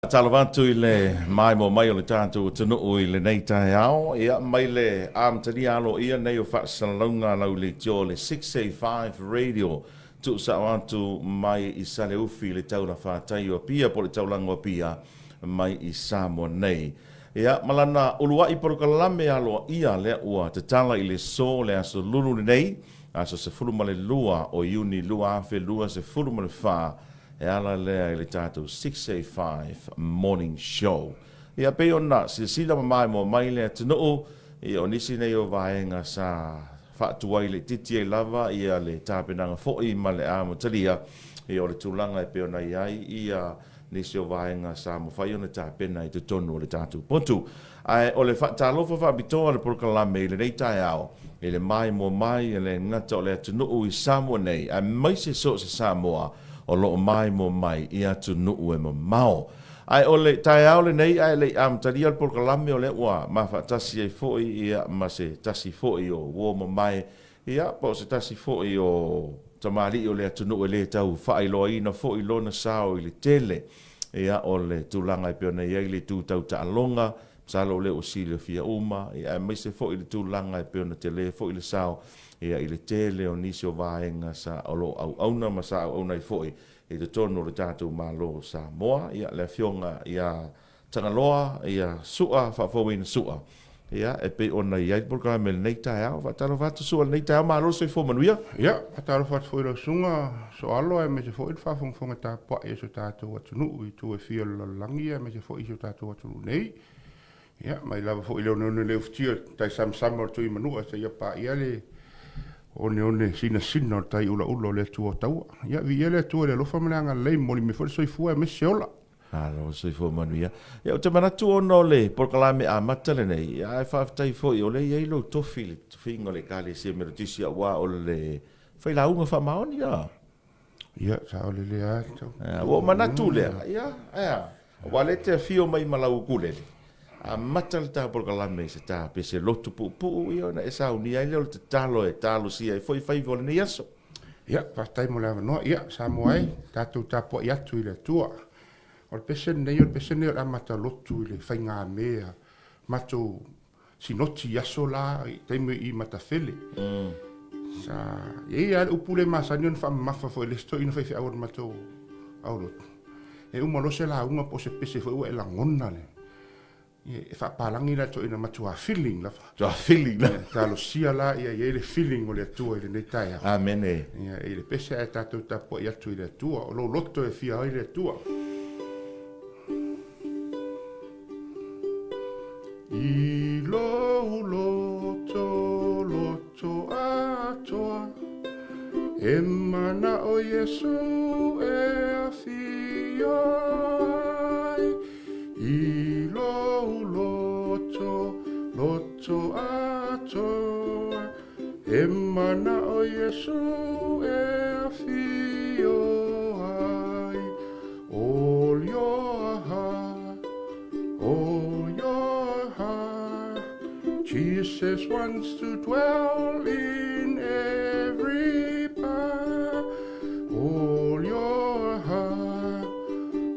Faatalofa atu i le maimoa mai o le tatou atunuu i lenei taeao, ia, mai le amatalia aloaia nei o faasalalauga a lau leitio o le 685 Radio, tuusao atu mai i Saleufi i le taula fatai o Apia po o le taulaga o Apia mai i Samoa nei. Ia, ma lana uluai polokalame aloaia lea ua tatala i le so le aso Lulu lenei, aso 12 o Iuni 2024, E ala lea i le tatou 6:05 Morning Show. Ia pei ona silasila ma maimoa mai le atunuu, ia o nisi nei o vaega sa faatuai laitiiti ai lava ia le tapenaga foi ma le amatalia ia o le tulaga e pei ona i ai ia nisi o vaega sa mafai ona tapena i totonu o le tatou potu. Ae o le faatalofa faapitoa a le polokalame i lenei taeao i le maimoa mai e le gata o le atunuu i Samoa nei aemaise so o se Samoa o lo o maimoa mai i atunuu e mamao. Ae o le taeao lenei ae le i amatalia le polokalame o lea ua ma faatasi ai foi ia ma se tasi foi o uo mamae ia po o se tasi foi o tamalii o le atunuu e le tau faailoaina foi lona sao i le tele ia o le tulaga e pei ona i ai le itu tau taaloga, masalo o lea ua silafia uma, ia aemaise foi le tulaga e pei ona tele foi le sao ia i le tele o nisi o vaega sa o lo o auauna ma sa auauna ai foi i totonu o le tatou Malo o Samoa. Ia le Afioga ia Tagaloa, ia Su'a Faafouina Su'a, ia e pei ona i ai le polokalame i lenei taeao. Faatalofa atu Su'a i lenei taeao, malo le soifua manuia. Ia, faatalofa atu foi i lau Susuga Soalo aemaise foi le faafogafoga tapuai a si o tatou atunuu i itu e fia o le lalolagi aemaise foi i si o tatou atunuu nei. Ia, mai lava foi i le oneone leufutia o le tai samasama o le Tuimanua seia paia le oneone sinasina o le tai ulaula o le Atua o Taua. Ia, viia le Atua i le alofa ma le agalelei, momoli mai foi le soifua aemaise se ola. Malo le soifua manuia. Ia, ou te manatu ona o le polokalame amata lenei, ae faafetai foi o lea e i ai lou tofi i le tofiga o le Ekalesia Metotisi aua o le failauga faamaoni a. Ia, saolele lava. Ua ou manatu lea, ia, ae a? Aua o lea e te afio mai ma lau ukulele, amata le ta polokalame i se ta pese lotu puupuu, ia ona e saunia ai lea o le tatalo e talosia ai foi faiva o lenei aso. Ia, faafetai mo le avanoa. Ia, Samoa e, tatou tapuai atu i le Atua. O le pese lenei, o le pese lenei o le amata lotu i le faigamea matou sinoti i aso la, i taimi i Matafele. Sa i ai lava le upu lea e masani ona faamamafa foi i le isi toeaina faifeau o le matou aulotu. E uma loa se lauga po o se pese foi ua e lagona le, e faapalagi la le toeaina matua feeling lava. Matua feeling lava. Talosia la ia i ai le feeling o le Atua i lenei taeao. Amene. Ia, i le pese ae tatou tapuai atu i le Atua. O lou loto e fia ai le Atua. I lou loto, loto atoa, E manao Iesu e afio ai. I lou loto, loto atoa, E manao Iesu e afio ai. All your heart, all your heart, Jesus wants to dwell in every part. All your heart,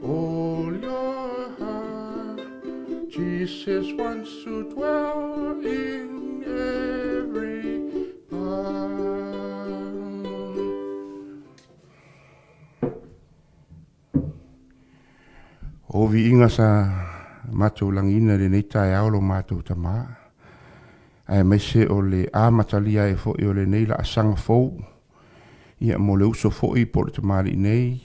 all your heart, Jesus wants to dwell in every part. O viiga sa matou lagiina i lenei taeao lo matou Tama, aemaise o le amatalia ai foi o lenei laasaga fou, ia mo le uso foi po o le tamalii nei,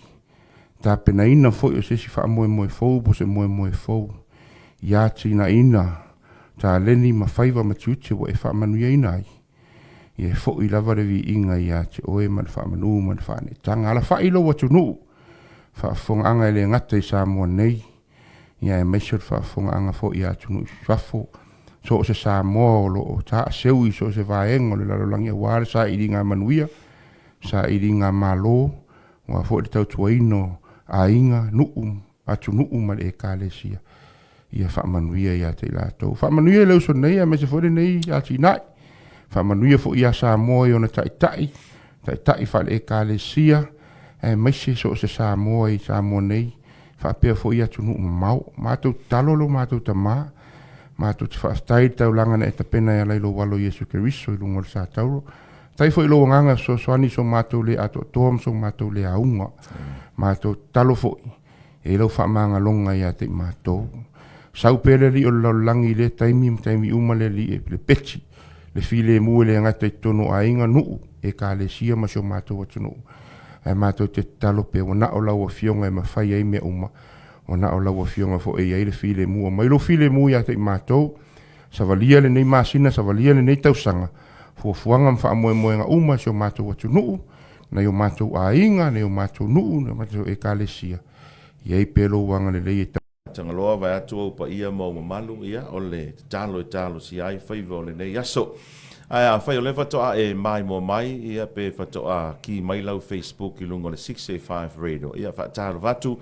tapenaina foi o se isi faamoemoe fou po o se moemoe fou ia atinaeina taleni ma faiva ma tiute ua e faamanuiaina ai. Ia e foi lava le viiga ia te oe ma le faamanu ma le faaneetaga. Alafai lou atunuu, faafofogaaga e le gata i Samoa nei, ia aemaise o le faafofogaaga foi a atunuu i fafo, so o se Samoa o lo o taaseu i so o se vaega o le lalolagi aua le sailiga manuia, sailiga malo, aua foi le tautuaina o aiga, nuu, atunuu ma le Ekalesia. Ia faamanuia ia te i latou. Faamanuia i le uso nei, aemaise foi lenei atinae. Faamanuia foi ia Samoa i ona taitai, taitai faale-Ekalesia, aemaise so o se Samoa i Samoa nei. faapea foi i atunuu mamao. Matou tatalo lo matou Tama, matou te faafetai i le taulaga na e tapena e ala i lou Alo Iesu Keriso i luga o le Satauro. Faafetai foi i lou Agaga e fesoasoani i so matou le atoatoa ma so matou le auga. Matou tatalo foi, e i ai lau faamagaloga ia te i matou. Sau pea le Alii o le lalolagi i lea taimi ma taimi uma le Alii e le peti, le filemu e le gata i totonu o aiga, nuu, ekalesia ma si o matou atunuu. Ae matou te tatalo pea, ua na o lau Afioga e mafai ai mea uma, ua na o lau Afioga foi e i ai le filemu. Aumai lou filemu ia te i matou, savalia lenei masina, savalia lenei tausaga, fuafuaga ma faamoemoega uma a si o matou atunuu, nai o matou aiga, nai o matou nuu, nai o matou ekalesia, i ai pea lou agalelei e Tagaloa vaeatu ou paia ma ou mamalu, ia, o le tatalo e talosia ai faiva o lenei aso. Ae afai o lea faatoa e maimoa mai, ia, pe faatoa ki mai lau Facebook i luga o le 685 Radio, ia, faatalofa atu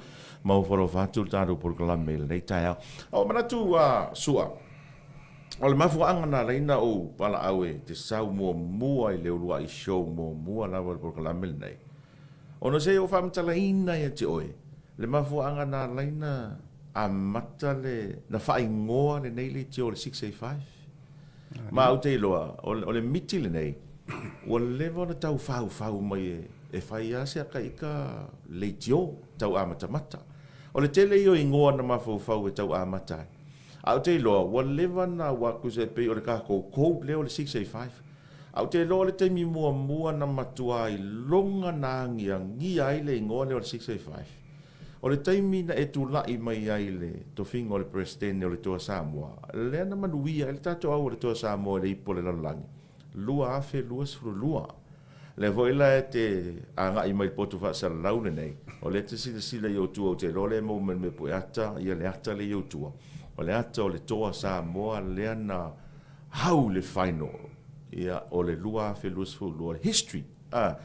ma ofo alofa atu le tatou polokalame i lenei taeao. A ua manatu a Sua, o le mafuaaga na ala ai na ou valaau e te sau muamua i le uluai show muamua lava o le polokalame lenei, Ona se i ou faamatalaina ia te oe le mafuaaga na ala ai na amata le, na faaigoa lenei leitio o le 6A5. Ma ou te iloa, o le miti lenei, ua leva ona tau faufau mai e fai lava si ata ita leitio tau amatamata. O le tele ia o igoa na mafaufau e tau amata ai. Ae ou te iloa, ua leva ona aua tusa e pei o le tatou code lea o le 6A5. Ae ou te iloa o le taimi muamua na matua iloga na agiagia ai le igoa lea o le 6A5, o le taimi na e tulai mai ai i le tofiga o le Peresetene o le Toa Samoa, lea na manuia ai le tatou au o le Toa Samoa i le Ipu o le Lalolagi 2022. Lea foi la e te agai mai i le potu faasalalau lenei, o lea e te silasila i ou tua, ou te iloa o lea e maua mai i le mea pueata le ata lea i ou tua, o le ata o le Toa Samoa lea na hau le final ia o le 2022 history a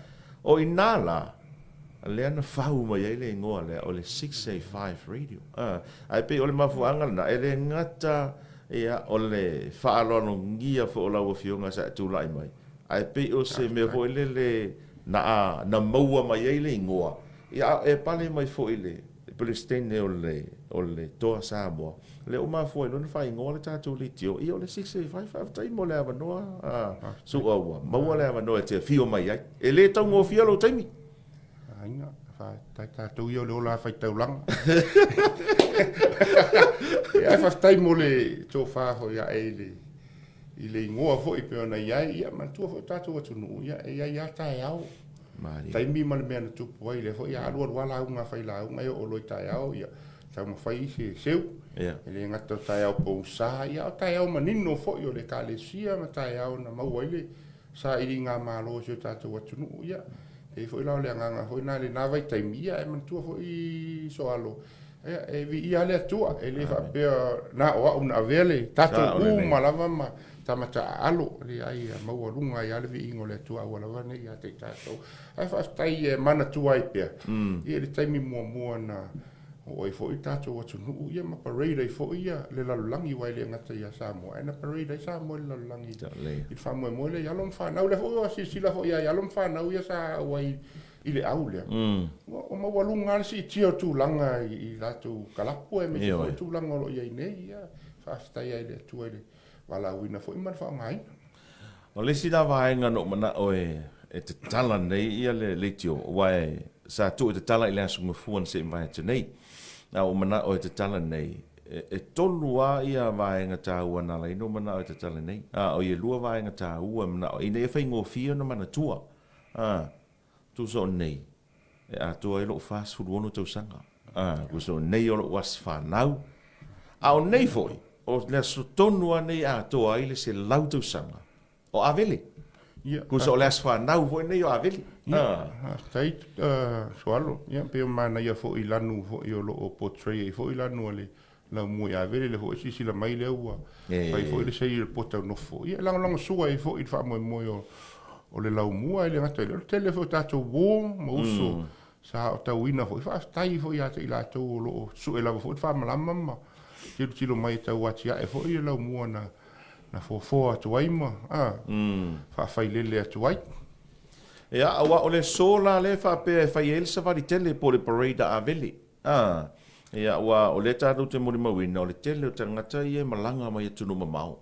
o ina la lea na fau mai ai le igoa lea o le 6A5 radio a ae pei o le mafuaaga lena e le gata ia o le faaaloalogia foi o lau afioga sa e tulai mai ae pei o se mea foi lele na na maua mai ai le igoa ia e pale mai foi le Peresetene o le o le Toa Samoa, lea ua mafua ai loa ona faaigoa le tatou leitio, ia o le 6A5. Faafetai mo le avanoa, Su'a ua maua le avanoa e te afio mai ai. E le taugofie lou taimi. Aiga, faafetai tatou ia o le ola faitaulaga. Ia, faafetai mo le tofa foi ae i le i le igoa foi pei ona i ai, ia manatua foi tatou atunuu, ia e i ai lava taeao. Malie. Taimi ma le mea na tupu ai, lea foi a alu alu lava lauga a failauga e oo loa i taeao, ia taumafai se seu. Ia. E le gata o taeao pogisa, ia a o taeao manino foi o le Ekalesia ma taeao na maua ai le sailigamalo o si o tatou atunuu. Ia, e pei foi la o le agaga foi lena i lena vaitaimi, ia ae manatua foi Soalo, ia, e viia lava le Atua, e le faapea na o au na avea le tatou uma lava ma tama taaalo, leai, e maualuga ai lava le viiga o le Atua aua lava ne i ia te i tatou. Ae faafetai e manatua ai pea, ia le taimi muamua na oo ai foi le tatou atunuu ia ma parade ai foi ia le lalolagi, aua e le gata ia Samoa, ae na parade ai Samoa i le lalolagi i le faamoemoe lea i alo ma fanau. Lea foi ua silasila foi i alo ma fanau ia sa auai i le au lea, ua maualuga lava le siitia o tulaga i latou kalapu aemaise foi tulaga o lo o i ai nei. Ia, faafetai ai i le Atua i le valaauina foi ma le faaaogaina. O le isi la vaega na ou manao e tatala nei ia le leitio, aua e sa tuu e tatala i le Aso Gafua na se i mavae atu nei, a ua ou manao e tatala nei, e tolu lava ia vaega taua na ala ai ona ou manao e tatala nei. A o ia lua vaega taua e manao ina ia faigofie ona manatua, a, tusa o nei, e atoa ai lou 46 tausaga. A, tusa o nei o lou aso fanau. A o nei foi, o le aso tonu lava nei e atoa ai le 100 tausaga o Avele. Tusa o le aso fanau foi nei o Avele. Ia, faafetai Sualo. Ia, pei o manaia foi i lanu foi o lo o portray ai foi lanu a le laumua i Avele, lea foi e silasila mai lea ua fai foi le saili o le pota nofo. Ia, e lagolagosua ai foi i le faamoemoe o le laumua, e le gata i lea, o le tele foi o tatou uo ma uso sa aotauina foi, faafetai foi ia te i latou o lo o sue lava foi le faamalama ma tilotilo mai e tau atiae foi le laumua na foafoa atu ai ma faafailele atu ai. Ia, aua o le aso la lea e faapea e fai ai le savali tele po o le parade a Avele. Ia, aua o lea tatou te molimauina, o le tele o tagata ia e malaga mai atunuu mamao,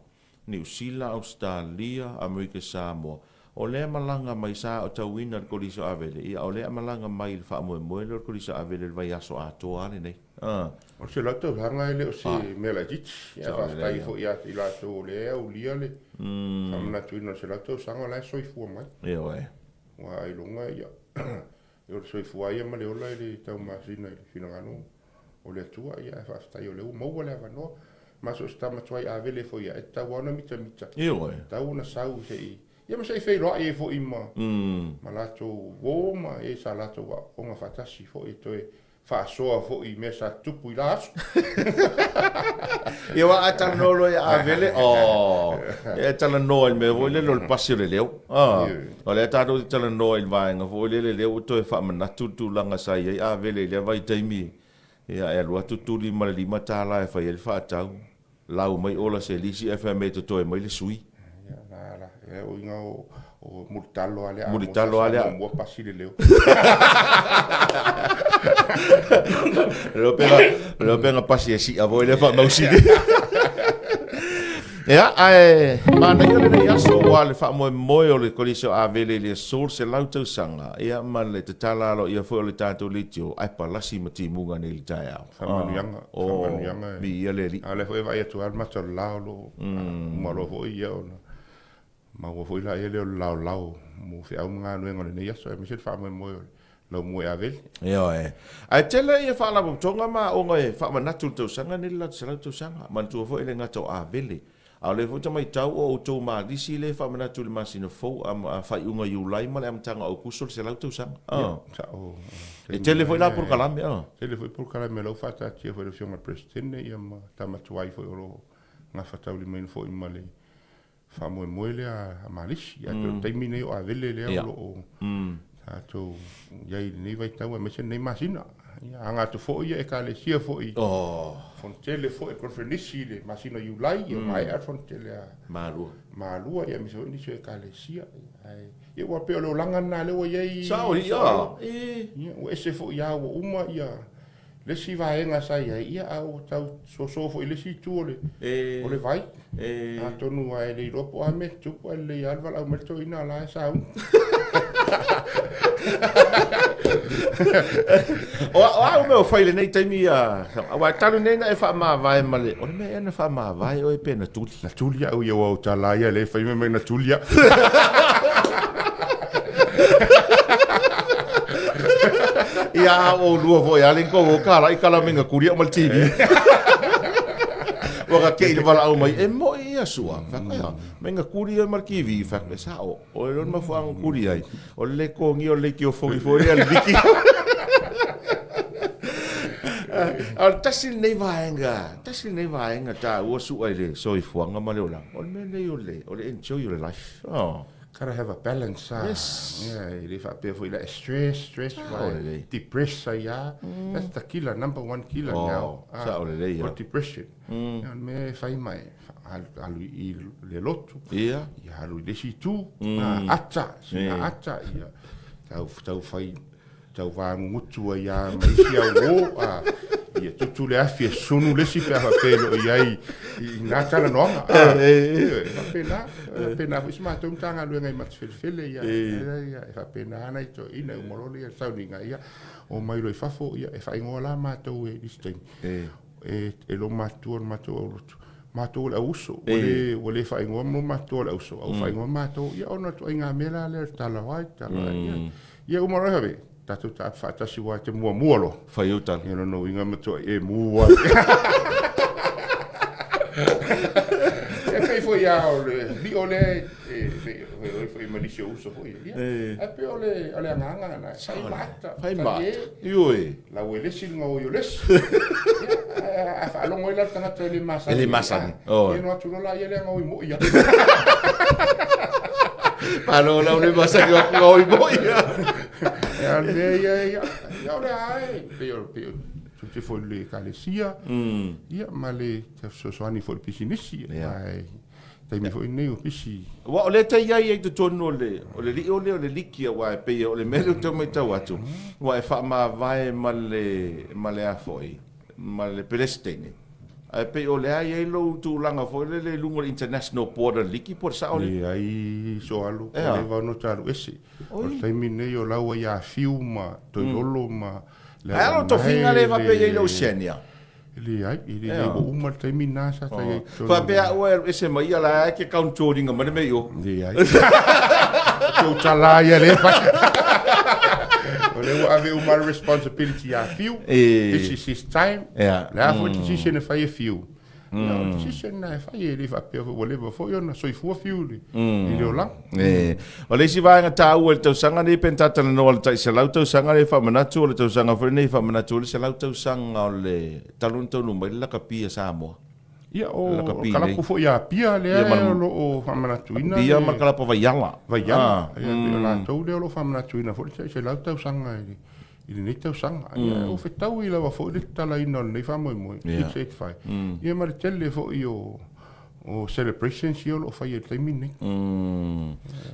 Niu Sila, Ausetalia, Amerika Samoa, o lea e malaga mai sa aotauina i le Kolisi o Avele, ia o lea e malaga mai i le faamoemoe lea o le Kolisi o Avele i le vaiaso atoa lava lenei. Ah. O se lau tausaga e le o se mea laitiiti, ae faafetai foi ia i latou o lea e aulia le faamanatuina o le selau tausaga o la e soifua mai. Ioe. Aua ailoga ia, o le soifua lava ia ma le ola e le taumasina i le finagalo o le Atua, ia ae faafetai o lea ua maua le avanoa. Ma so o se tama tuai avele foi ia, e tatau lava ona mitamita. Ioe. E tatau ona sau se i, ia ma se i feiloai ai foi ma, ma latou uo ma e sa latou aooga faatasi foi e toe faasoa foi i mea sa tutupu i la aso. Ia aua a talanoa loa ia Avele, oh, e talanoa i le mea foi lele o le pasi o le leo. Ah, o lea tatou te talanoa i le vaega foi lele lea ua toe faamanatu le tulaga sa i ai Avele i lea vaitaimi, ia e alu atu tuli ma le $5 e fai ai le faatau, lau mai ola se lisi ae fai mai e totoe mai le sui. Ia, la, la, ia, o iga o, o mulitalo lava lea. Mulitalo lava lea. Muamua pasi le leo. Leo pega, leo pega pasi e si'a foi lea faamausili. Ia, ae manaia lenei aso aua le faamoemoe o le Kolisi o Avele i le aso le 100 tausaga, ia ma le tatala aloaia foi o le tatou leitio, ae palasi ma timuga nei i le taeao. Faamanuiaga, faamanuiaga. Oh, viia le Alii. A o lea foi e vaai atu lava le mata o le la o lo o uma loa foi ia ona maua foi laia lea o le laolao mo feau ma galuega o lenei aso aemaise le faamoemoe o le laumua e Avele. Ioe. Ae tele ia faalapotopotoga ma aoga e faamanatu i le tausaga lenei le latou 100 tausaga. Manatua foi e le gata o Avele, a o lea foi ta matau o outou malisi lea e faamanatu i le masina fou a faaiuga Iulai ma le amataga o Aukuso le 100 tausaga. Ia, sao. E tele foi la polokalame. Tele foi polokalame o la ua faataatia foi e le Afioga i le Peresetene ia ma tama tuai foi o lo o gafataulimaina foi ma le faamoemoe lea a Malisi. Ae pei o le taimi lenei o Avele lea o lo o tatou i ai i lenei vaitau aemaise lenei masina. Ia, aga atu foi ia Ekalesia foi, Fonotele foi, Koneferenisi i le masina o Iulai, ia maea le Fonotele a Malua. Malua, ia aemaise foi nisi o Ekalesia. Ae, ia ua pei o le olaga lena lea ua i ai. Sao, ia. Ia, ua ese foi lava ua uma ia le isi vaega sa i ai, ia, a ua tau soso foi i le isi itu o le, o le vai. Atonu aua e le iloa po o a mea e tutupu, ae lelei lava le valaau mai le toeaina o la e sauni. O a au mea o fai i lenei taimi, aua talu nei na e faamavae ma le, o le mea ea na faamavae oe pe na tuli? Na tuli au ia, aua o tala ia lea e fai mai na tuli au. Ia a o lua foi a le ko o kala i kala menga kuri o mal TV. Ua ka ke i le valaau mai e mo ia sua. Fa ka menga kuri o mal TV fa ka sa o. O le ma fuanga kuri ai. O le kongi o le ki o fongi foi le viki. A o le tasi lenei vaega, tasi lenei vaega taua sua i le soifuaga ma le olaga. O le mea lenei o le o le enjoy o le life. Oh. Gotta have a balance ah. Yes. Yeah, e le faapea foi la e stress, stress, Sao lelei. depress ai ah. That's the killer, number one killer Oh, now. Ah, sao lelei, O ah. depression. Mm. O le mea e fai mai, alu i le lotu, Ia. ia alu i le isi itu, ata, sina ata, ia tau, tau fai, tau vagugutu ai lava ma isi auō, a, ia tutu le afi e sunu le isi pe a faapea e le o i ai i na talanoaga. A, ioe, e faapena, e faapena foi se matou Matagaluega i Matafelefele, ia, ia, e faapena lava nai toeaiina, e uma loa le sauniga, ia, omai loa i fafo, ia, e faaigoa la matou e nisi taimi. E loomatutua le matou aulotu, matou o le auuso, ua le, ua le faaigoa mo matou o le auso, a ua faaigoa matou, ia ona o ituaiga mea la lea o le tala o ai, tala o ai, ia. Ia uma loa e tatou taape faatasi aua e te muamua loa. Fai ou tala. Ia lona uiga matuai e mu ai. E pei foi lava o le lio lea e feiloai foi ma nisi o uso foi. Ia, ae pei o le agaga lena, fai maata, Fai maata. Ioe. Lau e le isi le gaoi o le isi. Ia, a faalogo ai la le tagata e le masani. E le masani. Oh. Ia no atu loa la ia lea gaoi moi ia. Malo lau le masani o aku gaoi moi ia. Ia le mea ia ia. Ia o le ai. Pei o pei o tute foi le ekalesia. Ia ma le fesoasoani foi i le pisinisi. Ae taimi foi lenei ua pisi. Aua o lea e tai ai ai i totonu o le, o le lio lea o le liki aua e pei o le mea lea ou te matau atu, ua e faamavae ma le, ma le a foi, ma le Peresetene, ae pei o le a i ai lou tulaga foi lele i luga o le international border liki po o le sao lea? Leai Soalu, ua leva ona ta alu ese. O le taimi lenei o la ua ia Fiu ma Toilolo ma Ae a lou tofiga lea e faapea e i ai le Oceania? Leai, e leai ua uma le taimi lena sa ta i ai i totonu. Faapea au e alu ese mai ia la e te control ina mai le mea i o. Leai. Tou tala ia lea e fai. O lea ua ave uma le responsibility ia Fiu. This is his time. O le a foi le decision e fai e Fiu. Ia, o le decision lena e fai, e le faapea foi ua leva foi ona soifua Fiu i le olaga. O le isi vaega taua i le tausaga lenei pe na ta talanoa i le tai 100 tausaga lea e faamanatu, o le tausaga foi lenei e faamanatu ai le 100 tausaga o le talu ona taunuu mai le lakapi a Samoa. Ia, o le kalapu foi a Apia lea o lo o faamanatuina. Apia ma le kalapu a Vaiala. Vaiala, ia pei o latou lea o lo o faamanatuina foi le tai 100 tausaga i lenei tausaga. Ia, ua fetaui lava foi le tatalaina o lenei faamoemoe, 685. Ia ma le tele foi o celebrations ia o lo o faia i le taimi lenei.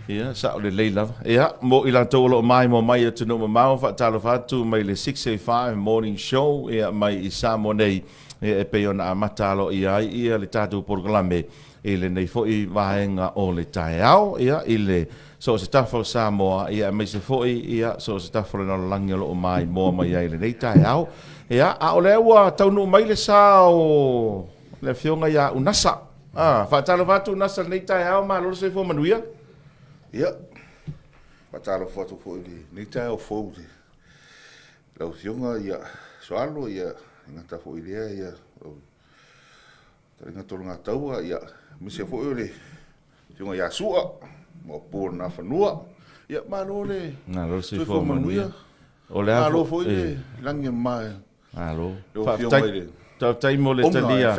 Ia, sao lelei lava. Ia, mo i latou o lo o maimoa mai i atunuu mamao, faatalofa atu mai le 685 Morning Show, ia, mai i Samoa nei, ia, e pei ona amata aloaia ai ia le tatou polokalame i lenei foi vaega o le taeao, ia, i le so o se tafa o Samoa, ia, aemaise foi, ia, so o se tafa o le lalolagi o lo o maimoa mai ai i lenei taeao. Ia, a o lea ua taunuu mai le sa o le Afioga ia Unasa. A, faatalofa atu Unasa i lenei taeao, malo le soifua manuia. Ia, faatalofa atu foi i lenei taeao fou i lau Afioga ia Soalo, ia, e gata foi i lea, ia, lau Fetalaiga Tologataua, ia, aemaise foi o le Afioga ia Sua, Maopu o le Nafanua. Ia, malo le soifua manuia. Malo foi le lagi e mama i lau Afioga i le Faafetai mo le talia.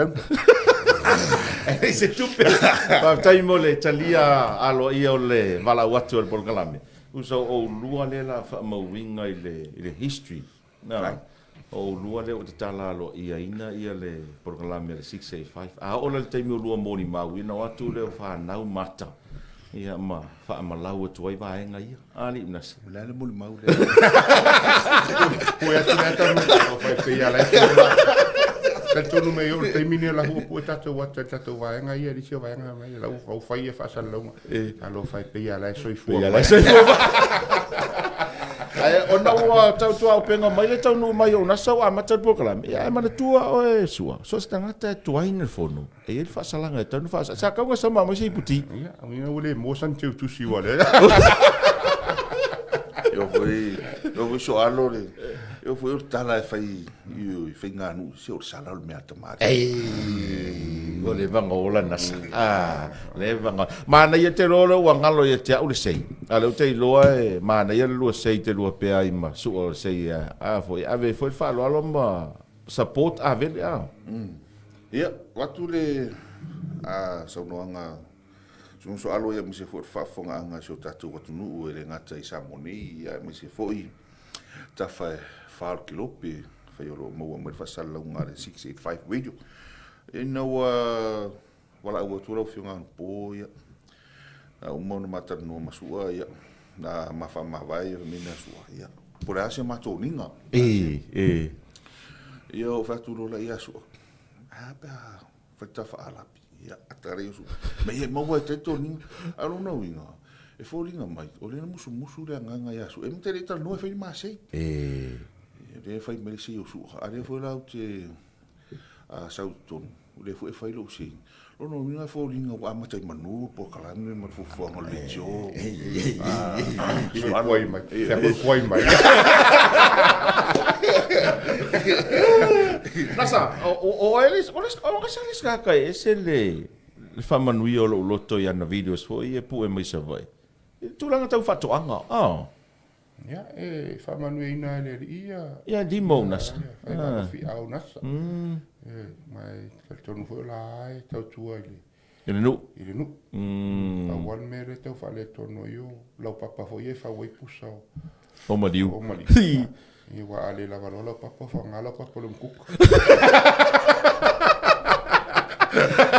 E leai se tupe. Faafetai mo le talia aloaia o le valaau atu o le polokalame. Uso, o oulua lea la faamauina i le history. Na, o oulua lea ua tatala aloaiaina ia le polokalame a le 6A5. A oo la i le taimi o lua molimau, ia ona o atu lea o fanau mata, ia ma faamalau atu ai vaega ia. A alii Manase. O le a le molimau lea? Pue atu lea talu, o fai pei ala e Talitonu mai o le taimi nei o la ua pue tatou ata i tatou vaega ia, nisi o vaega mai, la ua fai ia faasalalauga. Talofa e pei lava la e soifua mai. Pei soifua mai. Ae ona ua tautuaupega mai le taunuu mai o Unasa ua amata le polokalame, ia ae manatua oe Sua, so o se tagata e tuai le fono, e i ai le faasalaga e tatau ona faasala. Sa tau sama mai se iputi. Ia, ina ua le moa sana teutusi ua lea. E foi, e foi soalo le, e foi o le tala e fai i faiganuu, se o le sala o le mea atamai. Ei, ua leva ona ola Nasa. Ah, leva ona. Manaia te loa lea ua galo ia te au le sei. A o lea ou te iloa e manaia le lua sei te lua pea ai ma Sua o le sei a foi. Ave ai foi le faaaloalo ma support Avele a. Ia, avatu le saunoaga soalo ia aemaise foi o le faafofogaaga a si o tatou atunuu e le gata i Samoa nei, ia aemaise foi tafa e fa o le kilope fai o lo o maua mai le faasalalauga a le 685 Radio. Ina ua valaau atu lau Afioga anapo, ia, na uma ona ma talanoa ma Sua, ia, na ma faamavae, ia, fai mai na Sua, ia, po o le a se matou oniga. Ia, ou fai atu loa lea ia Sua, ae a pe a fai ta faalapi, ia, ata lea Sua, mea ia e maua e tai toniga. A o lona uiga, e foliga mai, o lea na musumusu le agaga ia Sua, e te le i talanoa e fai ni masei. Lea e fai mai le sei o Sua, a lea foi la ou te sau i totonu, o lea foi e fai lou sei. O lona uiga e foliga ua amata i manu le polokalame ma le fuafuaga o le leitio. Tuai mai. Tuai mai. Nasa, o oe le, o le, o le sa e ese le faamanuia o lou loto i ana videos foi e pue mai Savaii. I le tulaga tau faatoaga, oh. Ia, e faamanuiaina e le Alii ia. Ia, lima o Nasa. Ia, fai ma fiau Nasa. E, ma e talitonu foi o la e tautua i le. I le nuu. I le nuu. Pau lava le mea lea e tau faaletonu ai o laupapa foi ia e fau ai pusa o. O maliu. O maliu. Ia, aua a le lava loa laupapa, faaaoga laupapa o le umukuka.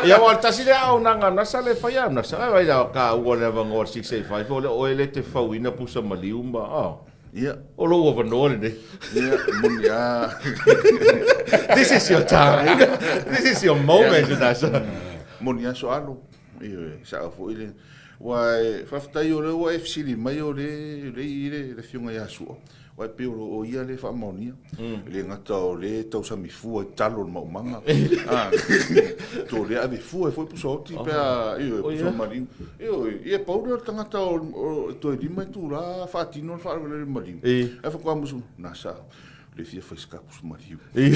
Ia, aua o le tasi lea auaunaga a Nasa lea e fai a Nasa. Ai, ai, ka ua le avanoa o le 685, o le oe lea e te fauina pusa maliu ma, oh. Ia. O lou avanoa lenei. Ia, moni a. This is your time. This is your moment, Nasa. Moni a Soalo. Ioe, sao foi le. Aua e faafetai o lea ua e fesili mai o lea e i le Afioga ia Sua, aua e pei o ia lea e faamaonia. E le gata o lea e tausami fua i talo o le maumaga, to lea ave fua ai foi pusa oti pe a, ioe, pusa maliu. Ioe, ia pau lea o le tagata o toe 5 itula faatino le faalavelave maliu. Ae faatoa musu, na sa, le fia fai se kapusu maliu. Ia,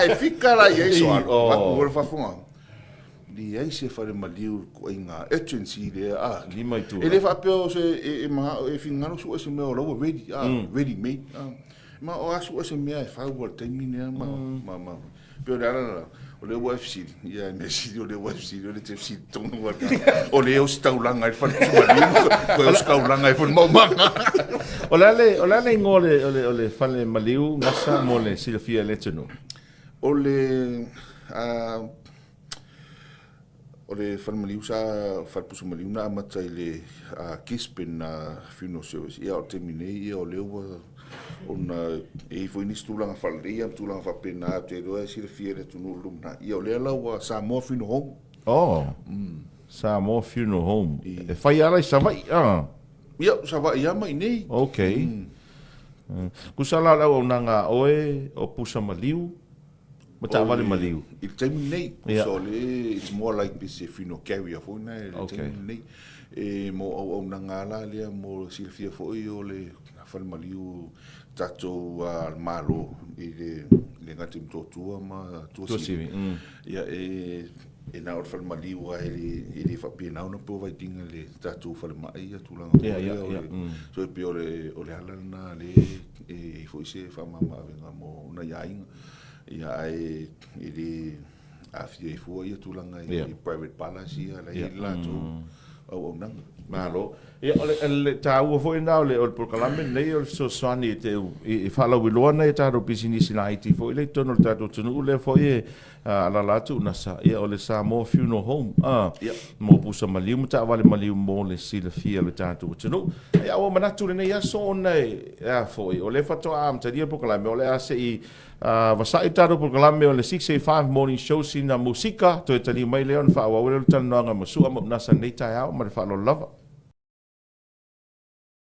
e fika la i ai Soalo, avatu le faafofoga. Leai se fale maliu i le ituaiga urgency lea a. 5 itula. E le faapea o se e manao e finagalo sue se mea o la ua ready a, ready made a. Ma o a sue se mea e fau a le taimi lea ma ma ma pei o le ala la, o lea ua e fesili, ia e mea sili o lea ua e fesili o lea e te fesili tonu atu. O lea e ositaulaga ai le fale maliu, toe ositaulaga ai foi le maumaga. O le a le o le a le igoa o le o le o le fale maliu Gasa mo le silafia e le atunuu? O le a O le falemaliu sa falepusa maliu na amata i le Gisborne Funeral Service. Ia o le taimi nei ia o lea ua ona e i ai foi nisi tulaga faaleleia ma tulaga faapena ou te iloa e silafia e le atunuu i le lumanai. Ia o lea la ua Samoa Funeral Home. Oh, Samoa Funeral Home. E fai lava la i Savaii a? Ia, o Savaii lava ma i inei. Okay. Tusa la o le auaunaga a oe o pusa maliu Ma taavale maliu. I le taimi lenei, yeah. So le, it's more like pe se funeral carrier foi na i le okay. taimi lenei. E mo auaunaga la lea mo silafia foi o le fale maliu tatou uh, Malo i le le gata i Motootua ma Tuasivi. Mm. Ia e e na o le fale maliu a e le e le faapena ona provide inga le tatou falemai ia tulaga yeah, yeah, yeah. Mm. So e pei o le o le ala lena le e foi se faamama-avega mo nai aiga. Ia ae e le aafia ai fua ia tulaga i yeah. private palace ia la i latou mm. auaunaga. Malo. Ia o le, le taua foi na o le o le polokalame lenei o le fesoasoani i te i faalauiloa nai a tatou pisinisi laiti foi lea i totonu o le tatou atunuu lea foi e alaala atu Nasa ia o le Samoa Funeral Home a mo pusa maliu ma taavale maliu mo le silafia o le tatou atunuu. Ia ua manatu lenei aso ona e a foi o lea faatoa amatalia le polokalame o le a se i Vasai le tatou polokalame o le 6:05 Morning Show sina musika toe taliu mai lea ona faaauau ai lea o le talanoaga ma Sua ma Unasa i lenei taeao ma le faaaloalo lava.